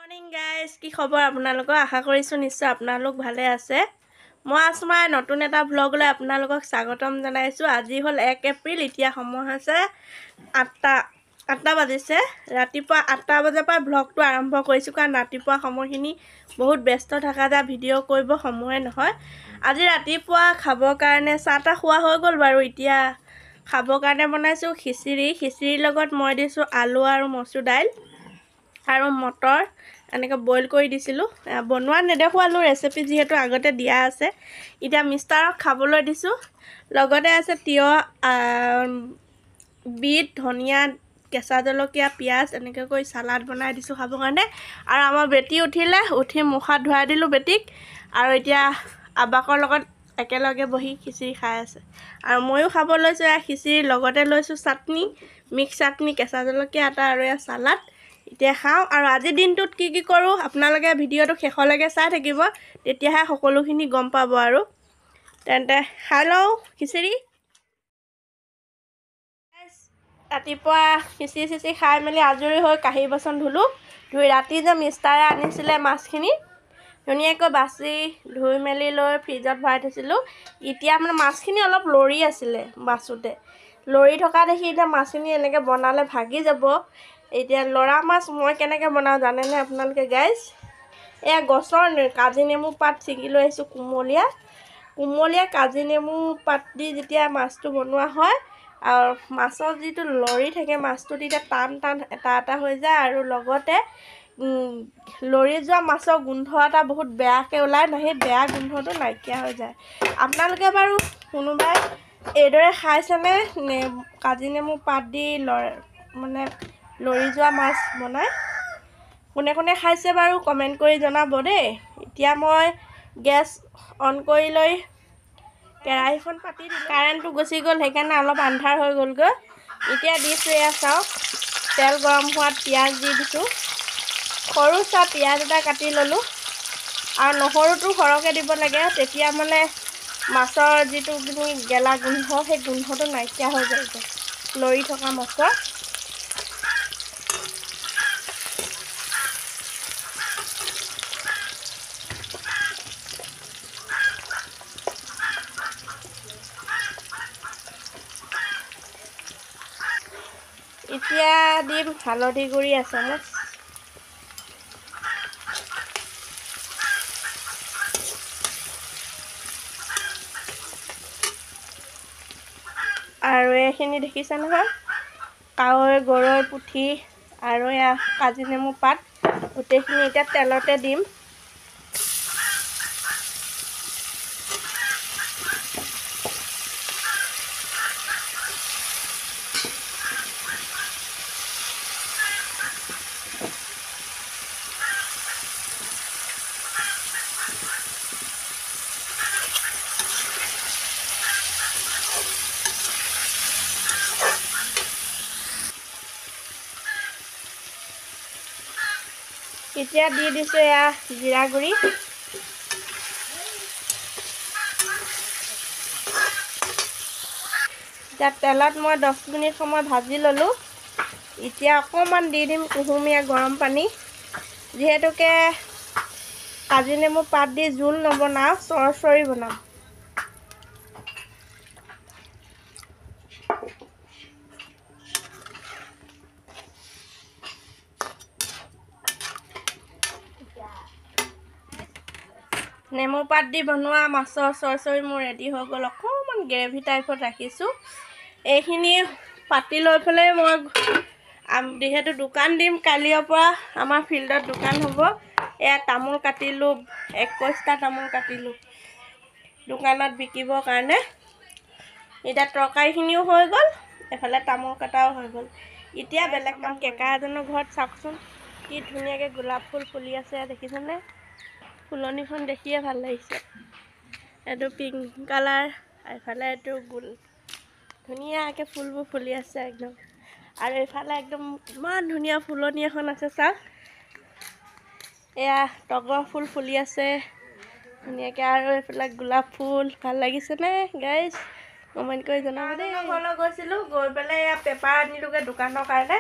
Morning guys, কি খবৰ আপোনালোকৰ? আশা কৰিছোঁ নিশ্চয় আপোনালোক ভালে আছে। মই আছমাই নতুন এটা ভ্লগলৈ আপোনালোকক স্বাগতম জনাইছোঁ। আজি হ'ল 1 এপ্ৰিল, এতিয়া সময় হৈছে 8টা বাজিছে। ৰাতিপুৱা 8টা বজাৰ পৰা ভ্লগটো আৰম্ভ কৰিছোঁ, কাৰণ ৰাতিপুৱা সময়খিনি বহুত ব্যস্ত থকা যায়, ভিডিঅ' কৰিব সময়ে নহয়। আজি ৰাতিপুৱা খাবৰ কাৰণে চাহ তাহ খোৱা হৈ গ'ল বাৰু। এতিয়া খাবৰ কাৰণে বনাইছোঁ খিচিৰি। খিচিৰিৰ লগত মই দিছোঁ আলু আৰু মচুৰ দাইল আৰু মটৰ এনেকৈ বইল কৰি দিছিলোঁ। বনোৱা নেদেখুৱালোঁ, ৰেচিপি যিহেতু আগতে দিয়া আছে। এতিয়া মিষ্টাৰক খাবলৈ দিছোঁ। লগতে আছে তিয়ঁহ, বিট, ধনিয়া, কেঁচা জলকীয়া, পিঁয়াজ এনেকৈ কৰি চালাড বনাই দিছোঁ খাবৰ কাৰণে। আৰু আমাৰ বেটী উঠিলে, উঠি মুখ হাত ধুৱাই দিলোঁ বেটীক। আৰু এতিয়া আবাকৰ লগত একেলগে বহি খিচিৰি খাই আছে। আৰু ময়ো খাব লৈছোঁ এয়া খিচিৰি, লগতে লৈছোঁ চাটনি, মিক্স চাটনি, কেঁচা জলকীয়া এটা আৰু এয়া চালাড। এতিয়া খাওঁ। আৰু আজিৰ দিনটোত কি কি কৰোঁ আপোনালোকে ভিডিঅ'টো শেষলৈকে চাই থাকিব, তেতিয়াহে সকলোখিনি গম পাব। আৰু তেন্তে খাই লওঁ খিচিৰি। ৰাতিপুৱা খিচিৰি চিচিৰি খাই মেলি আজৰি হৈ কাঁহী বাচন ধুলোঁ। ধুই ৰাতি যে মিষ্টাৰে আনিছিলে মাছখিনি ধুনীয়াকৈ বাচি ধুই মেলি লৈ ফ্ৰিজত ভৰাই থৈছিলোঁ। এতিয়া মানে মাছখিনি অলপ লৰি আছিলে, বাচোঁতে লৰি থকা দেখি এতিয়া মাছখিনি এনেকৈ বনালে ভাগি যাব। এতিয়া লৰা মাছ মই কেনেকৈ বনাওঁ জানেনে আপোনালোকে গাইজ? এয়া গছৰ কাজি নেমু পাত ছিঙি লৈ আহিছোঁ, কুমলীয়া কুমলীয়া কাজি নেমু পাত দি যেতিয়া মাছটো বনোৱা হয়, আৰু মাছৰ যিটো লৰি থাকে মাছটো তেতিয়া টান টান এটা এটা হৈ যায়। আৰু লগতে লৰি যোৱা মাছৰ গোন্ধ এটা বহুত বেয়াকৈ ওলায়, সেই বেয়া গোন্ধটো নাইকিয়া হৈ যায়। আপোনালোকে বাৰু কোনোবাই এইদৰে খাইছেনে নে কাজি নেমু পাত দি মানে লৰি যোৱা মাছ বনাই? কোনে কোনে খাইছে বাৰু কমেণ্ট কৰি জনাব দেই। এতিয়া মই গেছ অন কৰি লৈ কেৰাহীখন পাতি দিলোঁ। কাৰেণ্টটো গুচি গ'ল, সেইকাৰণে অলপ আন্ধাৰ হৈ গ'লগৈ। এতিয়া দিছোঁ এয়া চাওক, তেল গৰম হোৱাত পিঁয়াজ দি দিছোঁ। সৰু চাহ পিঁয়াজ এটা কাটি ল'লোঁ। আৰু নহৰুটো সৰহকৈ দিব লাগে, তেতিয়া মানে মাছৰ যিটো গেলা গোন্ধ, সেই গোন্ধটো নাইকিয়া হৈ যায়গৈ লৰি থকা মাছৰ। এতিয়া দিম হালধি গুড়ি এচামুচ, আৰু এইখিনি দেখিছে নহয়, কাৱৈ, গৰৈ, পুঠি আৰু এয়া কাজি নেমু পাত, গোটেইখিনি এতিয়া তেলতে দিম। এতিয়া দি দিছোঁ এয়া জিৰা গুড়ি, এতিয়া তেলত মই 10 মিনিট সময় ভাজি ল'লোঁ। এতিয়া অকণমান দি দিম কুহুমীয়া গৰম পানী, যিহেতুকে কাজি নেমু পাত দি জোল নবনাওঁ, চৰচৰি বনাম। নেমু পাত দি বনোৱা মাছৰ চৰচৰি মোৰ ৰেডি হৈ গ'ল। অকণমান গ্ৰেভি টাইপত ৰাখিছোঁ। এইখিনি পাতি লৈ পেলাই মই যিহেতু দোকান দিম কালিৰ পৰা, আমাৰ ফিল্ডত দোকান হ'ব। এয়া তামোল কাটিলোঁ, 21টা তামোল কাটিলোঁ দোকানত বিকিবৰ কাৰণে। এতিয়া তৰকাৰীখিনিও হৈ গ'ল, এফালে তামোল কটাও হৈ গ'ল। এতিয়া বেলেগ কাম। কেকা এজনৰ ঘৰত চাওকচোন কি ধুনীয়াকৈ গোলাপ ফুল ফুলি আছে, দেখিছেনে? ফুলনিখন দেখিয়ে ভাল লাগিছে। এইটো পিংক কালাৰ, এইফালে এইটো গোল, ধুনীয়াকৈ ফুলবোৰ ফুলি আছে একদম। আৰু এইফালে একদম ইমান ধুনীয়া ফুলনি এখন আছে চাওক, এয়া তগৰ ফুল ফুলি আছে ধুনীয়াকৈ। আৰু এইফালে গোলাপ ফুল। ভাল লাগিছেনে গাইজ? কমেণ্ট কৰি জনাব দেই। ঘৰলৈ গৈছিলোঁ, গৈ পেলাই এয়া পেপাৰ আনিলোগৈ দোকানৰ কাৰণে।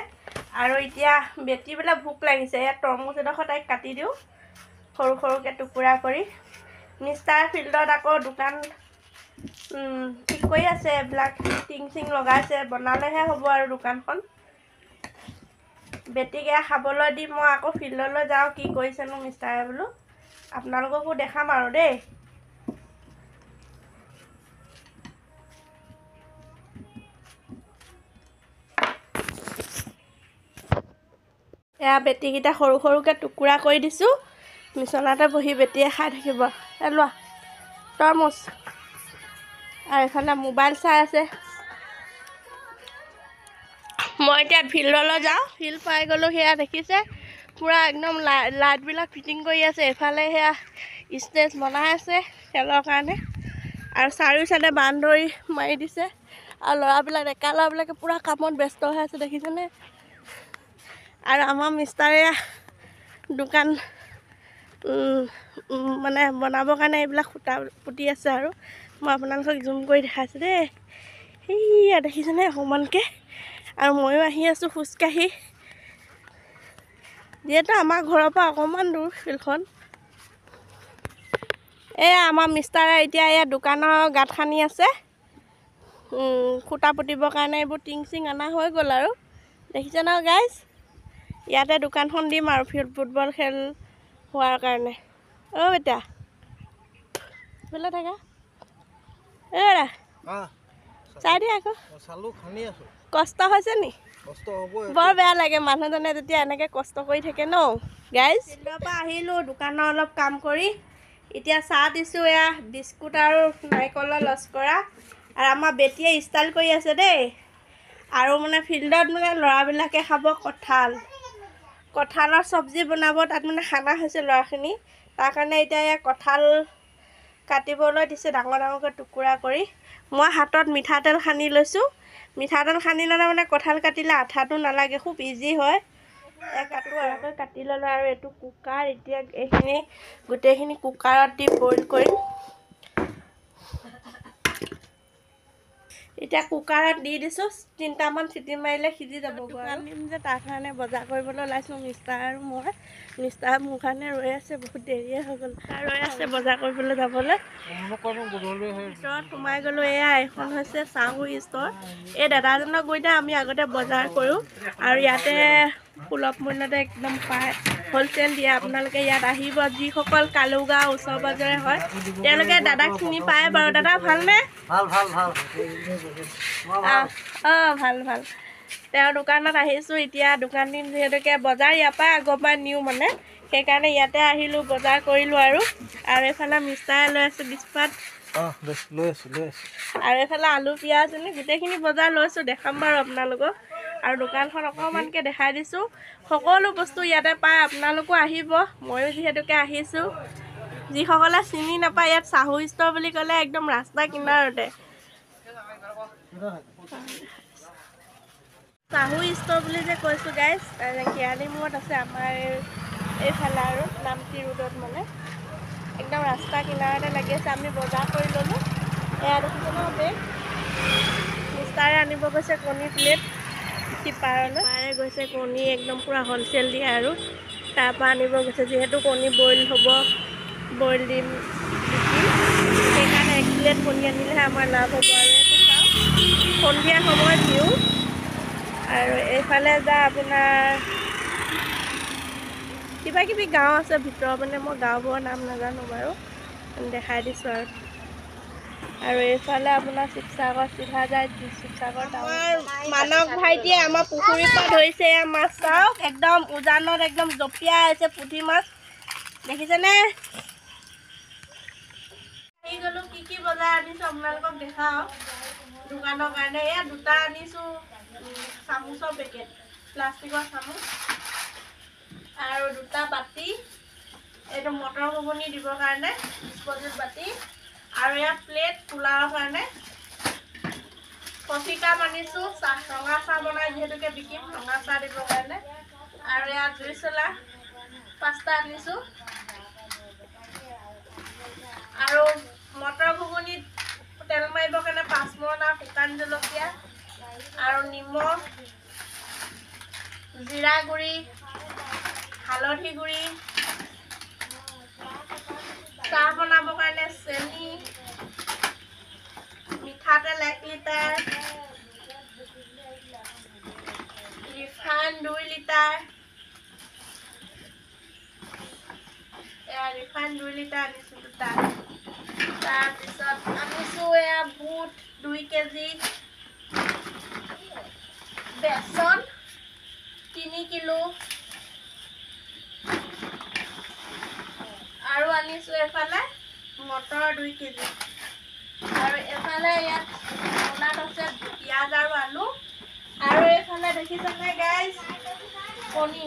আৰু এতিয়া বেটি বোলে ভোক লাগিছে, ইয়াত তৰমুজ এডোখৰ তাইক কাটি দিওঁ সৰু সৰুকৈ টুকুৰা কৰি। মিষ্টাৰ ফিল্ডত আকৌ দোকান ঠিক কৰি আছে, এইবিলাক টিং চিং লগাইছে, বনালেহে হ'ব আৰু দোকানখন। বেটিক এয়া খাবলৈ দি মই আকৌ ফিল্ডলৈ যাওঁ, কি কৰিছেনো মিষ্টাৰে বোলো আপোনালোককো দেখাম আৰু দেই। এয়া বেটীকেইটা সৰু সৰুকৈ টুকুৰা কৰি দিছোঁ, বিচনাতে বহি বেটীয়ে খাই থাকিব। লোৱা তৰমুজ। আৰু এইফালে মোবাইল চাই আছে। মই এতিয়া ফিল্ডলৈ যাওঁ, ফিল্ড পাই গ'লোঁ। সেয়া দেখিছে পূৰা একদম লাইটবিলাক ফিটিং কৰি আছে। এইফালে সেয়া ষ্টেজ বনাই আছে খেলৰ কাৰণে, আৰু চাৰিও চাইডে বাউণ্ডৰী মাৰি দিছে। আৰু ল'ৰাবিলাক, ডেকা ল'ৰাবিলাকে পূৰা কামত ব্যস্ত হৈ আছে, দেখিছেনে? আৰু আমাৰ মিষ্টাৰে দোকান মানে বনাবৰ কাৰণে এইবিলাক সূতা পুতি আছে। আৰু মই আপোনালোকক জুম কৰি দেখাইছোঁ দেই, সেয়া দেখিছেনে অকণমানকৈ। আৰু ময়ো আহি আছোঁ খোজকাঢ়ি, যিহেতু আমাৰ ঘৰৰ পৰা অকণমান দূৰ ফিল্ডখন। এয়া আমাৰ মিষ্টাৰে এতিয়া এয়া দোকানৰ গাঁত খান্দি আছে, সূতা পুতিবৰ কাৰণে এইবোৰ টিং চিং অনা হৈ গ'ল আৰু। দেখিছে ন গাইজ, ইয়াতে দোকানখন দিম আৰু ফুটবল খেল হোৱাৰ কাৰণে। অ' বেটা বোলে থাকা, অ' চাই দিয়া আকৌ, কষ্ট হৈছে নি? বৰ বেয়া লাগে মানুহজনে যেতিয়া এনেকৈ কষ্ট কৰি থাকে ন গাইজ। ফিল্ডৰ পৰা আহিলোঁ, দোকানৰ অলপ কাম কৰি এতিয়া চাহ দিছোঁ। এয়া বিস্কুট আৰু নাৰিকলৰ লস্কৰা। আৰু আমাৰ বেটীয়ে ষ্টাইল কৰি আছে দেই। আৰু মানে ফিল্ডত মানে ল'ৰাবিলাকে খাব কঁঠাল, কঁঠালৰ চব্জি বনাব, তাত মানে খানা হৈছে ল'ৰাখিনি, তাৰ কাৰণে এতিয়া এয়া কঁঠাল কাটিবলৈ দিছে ডাঙৰ ডাঙৰকৈ টুকুৰা কৰি। মই হাতত মিঠাতেল সানি লৈছোঁ। মিঠাতেল সানি ল'লে মানে কঁঠাল কাটিলে আঠাটো নালাগে, খুব ইজি হয়। কাটো আৰু কাটি ল'লোঁ। আৰু এইটো কুকাৰ, এতিয়া এইখিনি গোটেইখিনি কুকাৰত দি বইল কৰিম। এতিয়া কুকাৰত দি দিছোঁ, 3টামান চিটি মাৰিলে সিজি যাব। দোকান দিম যে, তাৰ কাৰণে বজাৰ কৰিবলৈ ওলাইছোঁ মিষ্টাৰ আৰু মই। মিষ্টাৰ মোৰ কাৰণে ৰৈ আছে, বহুত দেৰিয়ে হৈ গ'ল, ৰৈ আছে বজাৰ কৰিবলৈ যাবলৈ। ভিতৰত সোমাই গ'লোঁ। এয়া এইখন হৈছে চাহু ষ্ট'ৰ। এই দাদাজনক গৈ আমি আগতে বজাৰ কৰোঁ, আৰু ইয়াতে সুলভ মূল্যতে একদম পায়, হ'লচেল দিয়ে। আপোনালোকে ইয়াত আহিব, যিসকল কালুগাঁও ওচৰ পাজৰে হয় তেওঁলোকে দাদাক চিনি পায় বাৰু। দাদা ভালনে? অঁ ভাল ভাল। তেওঁৰ দোকানত আহিছোঁ এতিয়া। দোকান দিম যিহেতুকে বজাৰ ইয়াৰ পৰাই আগৰ পৰা নিওঁ মানে, সেইকাৰণে ইয়াতে আহিলোঁ, বজাৰ কৰিলোঁ। আৰু আৰু এইফালে মিষ্টাৰে লৈ আছোঁ বিস্পাত, আৰু এইফালে আলু পিঁয়াজ, এনে গোটেইখিনি বজাৰ লৈছোঁ, দেখাম বাৰু আপোনালোকক। আৰু দোকানখন অকণমানকৈ দেখাই দিছোঁ। সকলো বস্তু ইয়াতে পায়, আপোনালোকো আহিব, ময়ো যিহেতুকে আহিছোঁ। যিসকলে চিনি নাপায়, ইয়াত চাহু ষ্ট'ৰ বুলি ক'লে একদম ৰাস্তা কিনাৰতে। চাহু ষ্ট'ৰ বুলি যে কৈছোঁ গাইজ, কেৰাণী মূৰত আছে আমাৰ এইফালে আৰু নামতি ৰোডত, মানে একদম ৰাস্তা কিনাৰতে লাগি আছে। আমি বজাৰ কৰি ল'লোঁ। এয়া দেখিছে ন বেগ, মিষ্টাৰে আনিব গৈছে কণী প্লেট সিপাৰলৈ। পাৰে গৈছে কণী একদম পূৰা হ'লচেল দিয়ে আৰু তাৰপৰা আনিব গৈছে, যিহেতু কণী বইল হ'ব, বইল দিম বিকিম, সেইকাৰণে 1 প্লেট কণী আনিলেহে আমাৰ লাভ হ'ব। আৰু এইটো চাওঁ সন্ধিয়া সময়ত দিওঁ। আৰু এইফালে যা আপোনাৰ কিবা কিবি গাঁও আছে ভিতৰৰ, মানে মই গাঁওবোৰৰ নাম নাজানো বাৰু, দেখাই দিছোঁ আৰু। আৰু এইফালে আপোনাৰ শিৱসাগৰ চিধা যায়, শিৱসাগৰ টাউন। মানস ভাইটিয়ে আমাৰ পুখুৰীৰ পৰা ধৰিছে এয়া মাছ, চাওক একদম উজানত একদম জঁপিয়াই আছে পুঠি মাছ, দেখিছেনে? আহি গ'লোঁ, কি কি বজাৰ আনিছোঁ আপোনালোকক দেখাওঁ দোকানৰ কাৰণে। এয়া 2টা আনিছোঁ চামুচৰ পেকেট, প্লাষ্টিকৰ চামুচ, আৰু 2টা বাতি, এইটো মটৰ ঘুগুনি দিবৰ কাৰণে ডিছপ'জেল বাতি, আৰু ইয়াত প্লেট পোলাওৰ কাৰণে। কফি কাপ আনিছোঁ, চাহ ৰঙা চাহ বনাই যিহেতুকে বিকিম, ৰঙা চাহ দিবৰ কাৰণে। আৰু ইয়াত জুই চলা 5টা আনিছোঁ। আৰু মটৰ ঘুগুনিত তেল মাৰিবৰ কাৰণে পাঁচফোৰণ আৰু শুকান জলকীয়া আৰু নিমখ, জিৰা গুড়ি, হালধি গুড়ি, চাহ বনাবৰ কাৰণে চেনি, মিঠাতেল 1 লিটাৰ, ৰিফাইন 2 লিটাৰ। এয়া ৰিফাইন 2 লিটাৰ আনিছোঁ দুটা। তাৰপিছত আনিছোঁ এয়া বুট 2 কেজি, বেচন 3 কিলো, আৰু আনিছোঁ এফালে মটৰ 2 কেজি। আৰু এফালে ইয়াত মোনাত আছে পিঁয়াজ আৰু আলু। আৰু এইফালে দেখিছেনে গাইজ, কণী,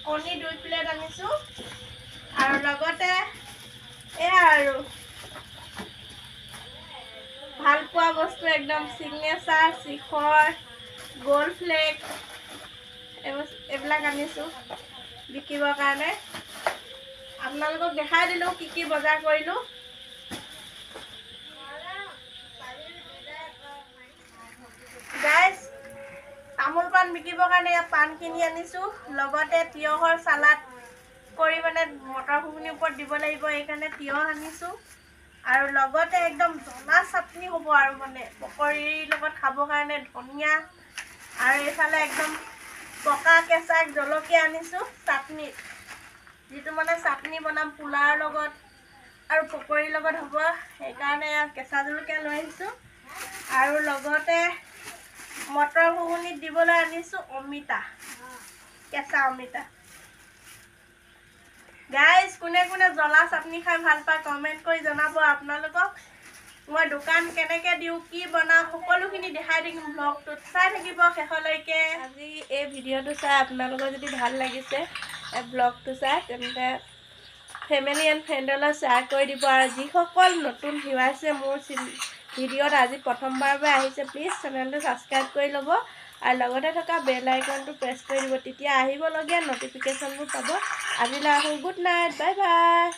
কণী 2 প্লেট আনিছোঁ। আৰু লগতে এয়া আৰু ভাল পোৱা বস্তু একদম চিগনেচাৰ, শিখৰ, গ'ল্ড ফ্লেক, এইবিলাক আনিছোঁ বিকিবৰ কাৰণে। আপোনালোকক দেখাই দিলোঁ কি কি বজাৰ কৰিলোঁ। গাইজ, তামোল পাণ বিকিবৰ কাৰণে ইয়াত পাণ কিনি আনিছোঁ। লগতে তিয়ঁহৰ চালাড কৰি মানে মটৰ ঘুগুনিৰ ওপৰত দিব লাগিব, সেইকাৰণে তিয়ঁহ আনিছোঁ। আৰু লগতে একদম জ্বলা চাটনি হ'ব আৰু মানে পকৰীৰ লগত খাবৰ কাৰণে ধনিয়া। আৰু এইফালে একদম পকা কেঁচা জলকীয়া আনিছোঁ চাটনিত, যিটো মানে চাটনি বনাম পোলাওৰ লগত আৰু পকৰীৰ লগত হ'ব, সেইকাৰণে কেঁচা জলকীয়া লৈ আহিছোঁ। আৰু লগতে মটৰ ঘুগুনিত দিবলৈ আনিছোঁ অমিতা, কেঁচা অমিতা। গাইজ, কোনে কোনে জ্বলা চাটনি খাই ভাল পায় কমেণ্ট কৰি জনাব। আপোনালোকক মই দোকান কেনেকৈ দিওঁ, কি বনাওঁ, সকলোখিনি দেখাই দিম ব্লগটোত, চাই থাকিব শেষলৈকে। আজি এই ভিডিঅ'টো চাই আপোনালোকৰ যদি ভাল লাগিছে ব্লগটো চাই, তেন্তে ফেমিলি এণ্ড ফ্ৰেণ্ডলৈ শ্বেয়াৰ কৰি দিব। আৰু যিসকল নতুন ভিউৱাৰ্ছে মোৰ ভিডিঅ'ত আজি প্ৰথমবাৰৰ বাবে আহিছে, প্লিজ চেনেলটো ছাবস্ক্ৰাইব কৰি ল'ব আৰু লগতে থকা বেল আইকনটো প্ৰেছ কৰি দিব, তেতিয়া আহিবলগীয়া ন'টিফিকেশ্যনবোৰ পাব। আজিলৈ আহোঁ, গুড নাইট, বাই বাই।